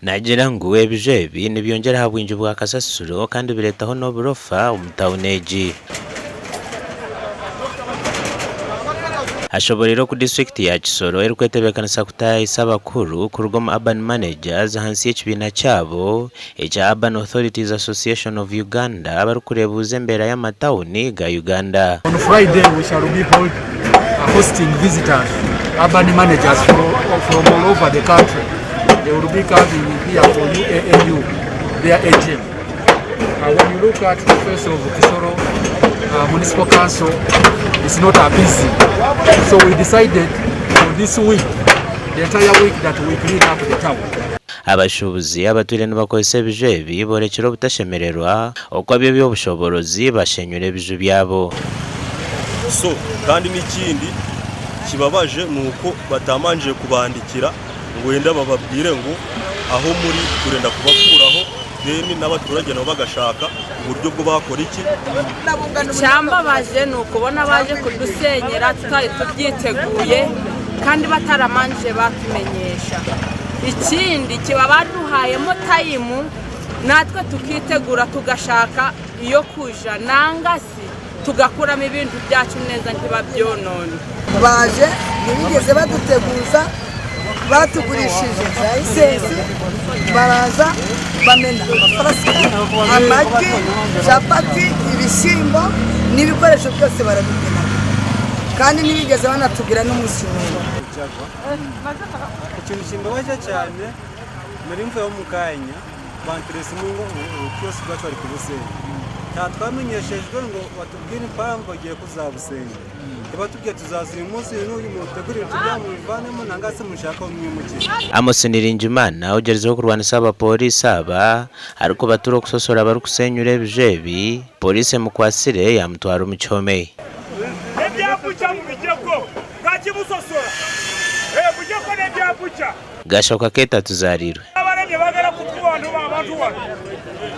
Naagira ngu ebiju ebi nibyongyera aha bwingi bwa kasasiro kandi bireetaho n'oburofa omu tauni egi. Ashoboreire oku disiturikiti ya Kisoro erikwetebeekanisa kutaahisa abakuru kuruga omu Urban Managers ahansi y'ekibiina kyabo ekya Urban Authorities Association of Uganda abarikureebuuza embeera y'amatauni ga Uganda. On Friday we shall be hold hosting visitors, urban managers from all over the country. They will be coming here for UAAU, their AGM. Uh, when you look at the face of Kisoro uh, Municipal Council, it's not a busy. So we decided for this week, the entire week that we clean up the town. Abashuubuzi abatwire nibakozesa ebiju ebi boorekire obutashemererwa oku ab'eby'obushoboorozi bashenyura ebiju byabo. So kandi n'ekindi kibabaje nuko batamanjire kubandikira ngu wenda bababwire ngu aho muri turenda kubakuraho then n'abaturage nabo bagashaka uburyo bwo bakora iki. Icyambabaje ni ukubona baje kudusenyera tutari tubyiteguye kandi bataramanjije batumenyesha. Ikindi kiba baduhayemo time natwe tukitegura tugashaka iyo kuja nanga se tugakuramo ibintu byacu neza ntibabyonone. Baje ntibigeze baduteguza, batugurishije za esansi, baraza bamena amafarasika, amagi, capati, ibishyimbo n'ibikoresho byose barabimena kandi ntibigeze banatubwira n'umunsi n'umwe. Ekintu kimbabaje cyane nari mvuyeho mu kanya banteresa ngo ubukiyosiki bwacu bari kubusenya nta twamenyeshejwe ngo batubwire impamvu bagiye kuzabusenya ntibatubwiye tuzaza uyu munsi uyu n'uyu mutegure ibintu byanyu mubivanemo nanga se mushaka aho mwimukira. Amos Niringimana ogyerizeho kurwanisa abapooriisi aba arikubatura okusosora abarikusenyura ebiju ebi, pooriisi emukwatsire yaamutwara omu kihome. Gashoka Keita Tuzarirwe.